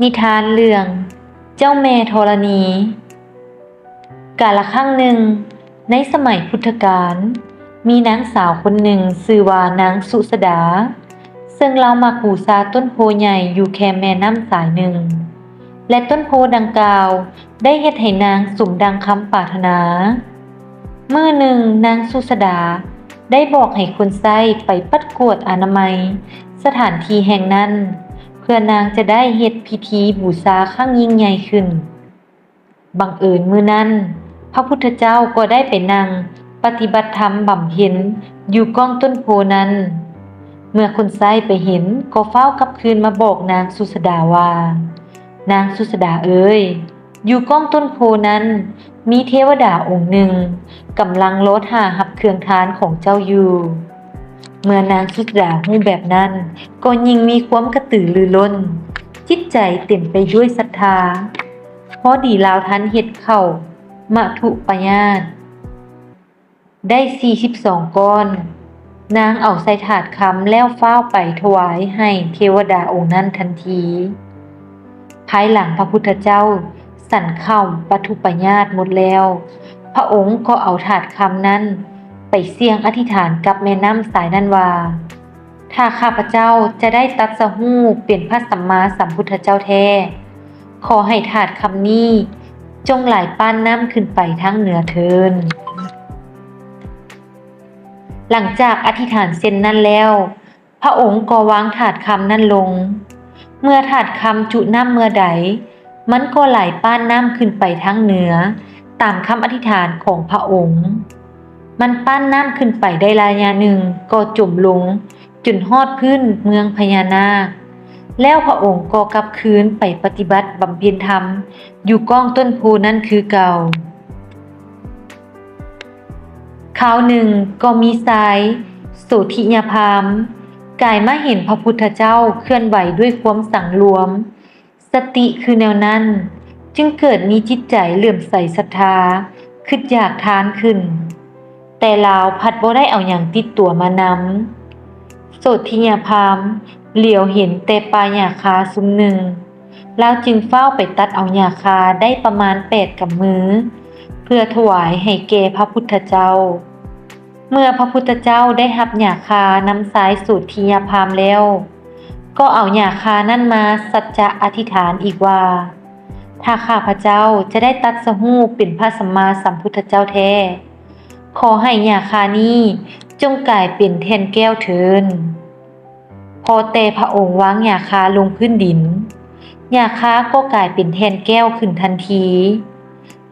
ນິທານເລື່ອງເຈົ້າແມ່ທໍລະນີ. ກາລະຄັ້ງໜຶ່ງ, ໃນສະໄໝພຸດທະການ, ມີນາງສາວຄົນໜຶ່ງຊື່ວ່ານາງສຸສະດາ, ເຊິ່ງລາວມັກບູຊາຕົ້ນໂພໃຫຍ່ຢູ່ແຄມແມ່ນ້ຳສາຍໜຶ່ງ ແລະ ຕົ້ນໂພດັ່ງກ່າວໄດ້ເຮັດໃຫ້ນາງສົມດັ່ງຄຳປາດຖະໜາ. ມື້ໜຶ່ງ, ນາງສຸສະດາໄດ້ບອກໃຫ້ຄົນໃຊ້ໄປປັດກວດອະນາໄມສະຖານທີ່ແຫ່ງນັ້ນ ເພື່ອນາງຈະໄດ້ເຮັດພິທີບູຊາຄັ້ງຍິ່ງໃຫຍ່ຂຶ້ນ. ບັງເອີນມື້ນັ້ນ, ພະພຸດທະເຈົ້າກໍໄດ້ໄປນັ່ງປະຕິບັດທຳບຳເພັນຢູ່ກ້ອງຕົ້ນໂພນັ້ນ. ເມື່ອຄົນໃຊ້ໄປເຫັນກໍຟ້າວກັບຄືນມາບອກນາງສຸສະດາວ່າ, ນາງສຸສະດາເອີຍ, ຢູ່ກ້ອງຕົ້ນໂພນັ້ນມີເທວະດາອົງໜຶ່ງກຳລັງລໍຖ້າຮັບເຄື່ອງທານຂອງເຈົ້າຢູ່. ເມື່ອນາງສຸດດາຮູ້ແບບນັ້ນ ກໍຍິ່ງມີຄວາມກະຕືລືລົ້ນ, ຈິດໃຈເຕັມໄປດ້ວຍສັດທາ. ພໍດີລາວທັນເຮັດເຂົ້າມະທຸປະຍາດໄດ້ສີ່ສິບສອງກ້ອນ, ນາງເອົາໃສ່ຖາດຄຳແລ້ວຟ້າວໄປຖວາຍໃຫ້ເທວະດາອົງນັ້ນທັນທີ. ພາຍຫຼັງພະພຸດທະເຈົ້າສັນເຂົ້າປະທຸປະຍາດໝົດແລ້ວ, ພະອົງກໍເອົາຖາດຄຳນັ້ນໄປສ່ຽງອະທິຖານກັບແມ່ນ້ຳສາຍນັ້ນວ່າ, ຖ້າຂ້າພະເຈົ້າຈະໄດ້ຕັດສະຮູ້ເປັນພະສຳມາສຳພຸດທະເຈົ້າແທ້, ຂໍໃຫ້ຖາດຄຳນີ້ຈົ່ງໄຫຼປ້ານນ້ຳຂຶ້ນໄປທາງເໜືອເທີ້ນ. ຫຼັງຈາກອະທິຖານເຊັ່ນນັ້ນແລ້ວ, ພະອົງກໍວາງຖາດຄຳນັ້ນລົງ. ເມື່ອຖາດຄຳຈຸນ້ຳເມື່ອໃດ, ມັນກໍໄຫຼປ້ານນ້ຳຂຶ້ນໄປທາງເໜືອ, ຕາມຄຳອະທິຖານຂອງພະອົງ. ມັນປ້ານນ້ຳຂຶ້ນໄປໄດ້ໄລຍະໜຶ່ງ, ກໍຈົມລົງຈົນຮອດພື້ນເມືອງພະຍານາກ. ແລ້ວພະອົງກໍກັບຄືນໄປປະຕິບັດບຳເພັນທຳຢູ່ກ້ອງຕົ້ນໂພນັ້ນຄືເກົ່າ. ຄາວໜຶ່ງກໍມີຊາຍໂສທິຍະພາມກາຍມາເຫັນພະພຸດທະເຈົ້າເຄື່ອນໄຫວດ້ວຍຄວາມສັງລວມ, ສະຕິຄືແນວນັ້ນ, ຈຶ່ງເກີດມີຈິດໃຈເຫຼື້ອມໃສສັດທາ, ຄິດຢາກທານຂຶ້ນ. ແຕ່ລາວພັດບໍ່ໄດ້ເອົາຫຍັງຕິດຕົວມານຳ. ໂສທິຍະພາມຫຼຽວເຫັນແຕ່ປ່າຫຍ້າຄາຊຸມໜຶ່ງ, ລາວຈຶ່ງຟ້າວໄປຕັດເອົາຫຍ້າຄາໄດ້ປະມານແປດກຳມື ເພື່ອຖວາຍໃຫ້ແກ່ພະພຸດທະເຈົ້າ. ເມື່ອພະພຸດທະເຈົ້າໄດ້ຮັບຫຍ້າຄານຳຊາຍໂສທິຍະພາມແລ້ວ, ກໍເອົາຫຍ້າຄານັ້ນມາສັດຈະອະທິຖານອີກວ່າ, ຖ້າຂ້າພະເຈົ້າຈະໄດ້ຕັດສະຮູ້ເປັນພະສຳມາສຳພຸດທະເຈົ້າແທ້, ຂໍໃຫ້ຫຍ້າຄານີ້ຈົ່ງກາຍເປັນແທ່ນແກ້ວເທີ້ນ. ພໍແຕ່ພະອົງວາງຫຍ້າຄາລົງພື້ນດິນ, ຫຍ້າຄາກໍກາຍເປັນແທ່ນແກ້ວຂຶ້ນທັນທີ.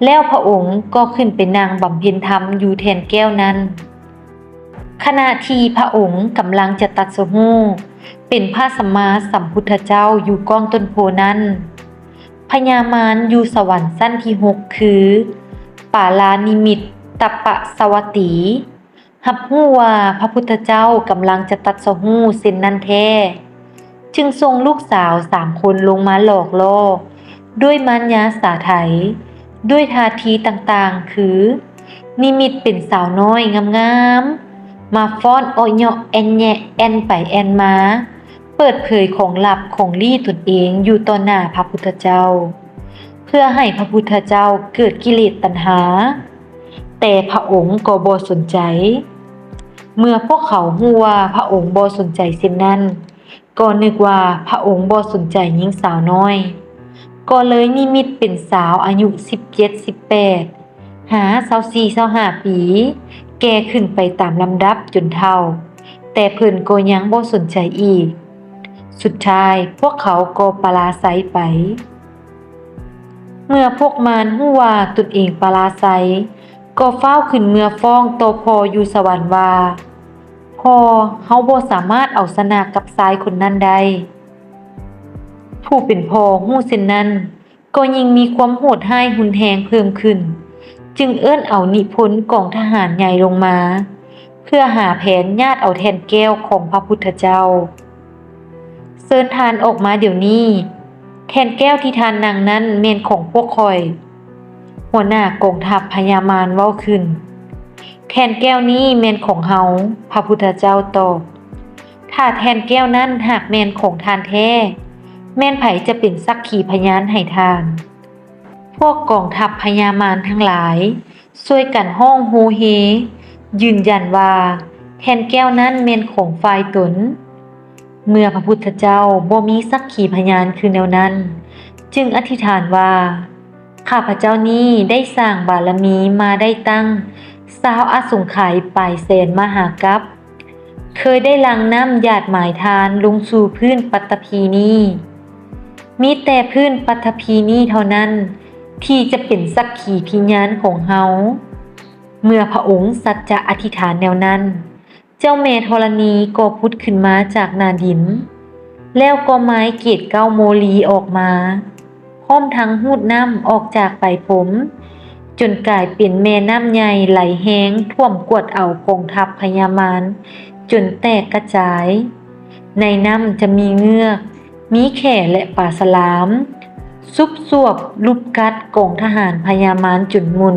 ແລ້ວພະອົງກໍຂຶ້ນໄປນັ່ງບຳເພັນທຳຢູ່ແທ່ນແກ້ວນັ້ນ. ຂະນະທີ່ພະອົງກຳລັງຈະຕັດສະຮູ້ເປັນພະສຳມາສຳພຸດທະເຈົ້າຢູ່ກ້ອງຕົ້ນໂພນັ້ນ, ພະຍາມານຢູ່ສະຫວັນຊັ້ນທີຫົກ ຄື ປາລານິມິດຕະປະສະວັດຕີ ຮັບຮູ້ວ່າພະພຸດທະເຈົ້າກຳລັງຈະຕັດສະຮູ້ເຊັ່ນນັ້ນແທ້, ຈຶ່ງສົ່ງລູກສາວສາມຄົນລົງມາຫຼອກຫຼໍ້ດ້ວຍມານຍາສາໄຖ, ດ້ວຍທ່າທີຕ່າງໆ ຄື ນິມິດເປັນສາວນ້ອຍງາມໆ, ມາຟ້ອນເອາະເຍາະແອ່ນແຍະແອ່ນໄປແອ່ນມາ, ເປີດເຜີຍຂອງລັບຂອງລີ້ຕົນເອງຢູ່ຕໍ່ໜ້າພະພຸດທະເຈົ້າ, ເພື່ອໃຫ້ພະພຸດທະເຈົ້າເກີດກິເລດຕັນຫາ. ແຕ່ພະອົງກໍບໍ່ສົນໃຈ. ເມື່ອພວກເຂົາຮູ້ວ່າພະອົງບໍ່ສົນໃຈເຊັ່ນນັ້ນ, ກໍນຶກວ່າພະອົງບໍ່ສົນໃຈຍິງສາວນ້ອຍ, ກໍເລີຍນິມິດເປັນສາວອາຍຸສິບເຈັດ ສິບແປດ ຫາ ຊາວສີ່ ຊາວຫ້າປີ, ແກ່ຂຶ້ນໄປຕາມລຳດັບຈົນເຖົ້າ, ແຕ່ເພິ່ນກໍຍັງບໍ່ສົນໃຈອີກ. ສຸດທ້າຍພວກເຂົາກໍປະລາໄຊໄປ. ເມື່ອພວກມານຮູ້ວ່າຕົນເອງປະລາໄຊ, ກໍຟ້າວຂຶ້ນເມືອຟ້ອງຕໍ່ພໍ່ຢູ່ສະຫວັນວ່າ, ພໍ່, ເຮົາບໍ່ສາມາດເອົາຊະນະກັບຊາຍຄົນນັ້ນໄດ້. ຜູ້ເປັນພໍ່ຮູ້ເຊັ່ນນັ້ນ, ກໍຍິ່ງມີຄວາມໂຫດຮ້າຍຮຸນແຮງເພີ່ມຂຶ້ນ, ຈຶ່ງເອີ້ນເອົານິພົນກອງທະຫານໃຫຍ່ລົງມາ, ເພື່ອຫາແຜນຍາດເອົາແທ່ນແກ້ວຂອງພະພຸດທະເຈົ້າ. ເຊີນທ່ານອອກມາດຽວນີ້, ແທ່ນແກ້ວທີ່ທ່ານນັ່ງນັ້ນແມ່ນຂອງພວກຂ້ອຍ. ຫົວໜ້າກອງທັບພະຍາມານເວົ້າຂຶ້ນ. ແທ່ນແກ້ວນີ້ແມ່ນຂອງເຮົາ, ພະພຸດທະເຈົ້າຕອບ. ຖ້າແທ່ນແກ້ວນັ້ນຫາກແມ່ນຂອງທ່ານແທ້, ແມ່ນໃຜຈະເປັນສັກຂີພະຍານໃຫ້ທ່ານ? ພວກກອງທັບພະຍາມານທັງຫຼາຍ ຊ່ວຍກັນຮ້ອງໂຮເຮ ຢືນຢັນວ່າແທ່ນແກ້ວນັ້ນແມ່ນຂອງຝ່າຍຕົນ. ເມື່ອພະພຸດທະເຈົ້າບໍ່ມີສັກຂີພະຍານຄືແນວນັ້ນ ຈຶ່ງອະທິຖານວ່າ ຂ້າພະເຈົ້ານີ້ໄດ້ສ້າງບາລະມີມາໄດ້ຕັ້ງຊາວອະສົງໄຂຍປາຍແສນມະຫາກັບ ເຄີຍໄດ້ຫຼັ່ງນ້ຳຢາດໝາຍທານລົງສູ່ພື້ນປັດຕະພີນີ້. ມີແຕ່ພື້ນປັດຕະພີນີ້ເທົ່ານັ້ນທີ່ຈະເປັນສັກຂີພິຍານຂອງເຮົາ. ເມື່ອພະອົງສັດຈະອະທິຖານແນວນັ້ນ ເຈົ້າແມ່ທໍລະນີກໍຜຸດຂຶ້ນມາຈາກໜ້າດິນ ແລ້ວກໍໝາຍເກດເກົ້າໂມລີອອກມາ ພ້ອມທັງຮູດນ້ຳອອກຈາກໄປພົມ ຈົນກາຍເປັນແມ່ນ້ຳໃຫຍ່ໄຫຼແຮງຖ້ວມກວດເອົາກອງທັບພະຍາມານຈົນແຕກກະຈາຍ. ໃນນ້ຳຈະມີເງືອກ, ມີແຂ້ ແລະ ປາສະຫຼາມ ຊຸບຊວບລຸບກັດກອງທະຫານພະຍາມານຈົນໝຸ່ນ.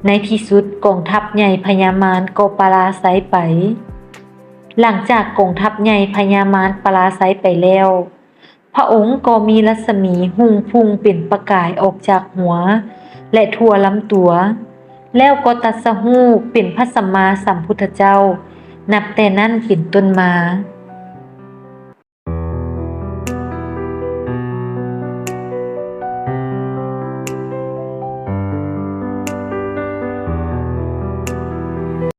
ໃນທີ່ສຸດກອງທັບໃຫຍ່ພະຍາມານກໍປະລາໄຊໄປ. ຫຼັງຈາກກອງທັບໃຫຍ່ພະຍາມານປະລາໄຊໄປແລ້ວ ພະອົງກໍມີລັດສະໝີຮຸ່ງພຸ່ງເປັນປະກາຍອອກຈາກຫົວ ແລະ ທົ່ວລຳຕົວ, ແລ້ວກໍຕັດສະຮູ້ເປັນພະສຳມາສຳພຸດທະເຈົ້າ ນັບແຕ່ນັ້ນເປັນຕົ້ນມາ.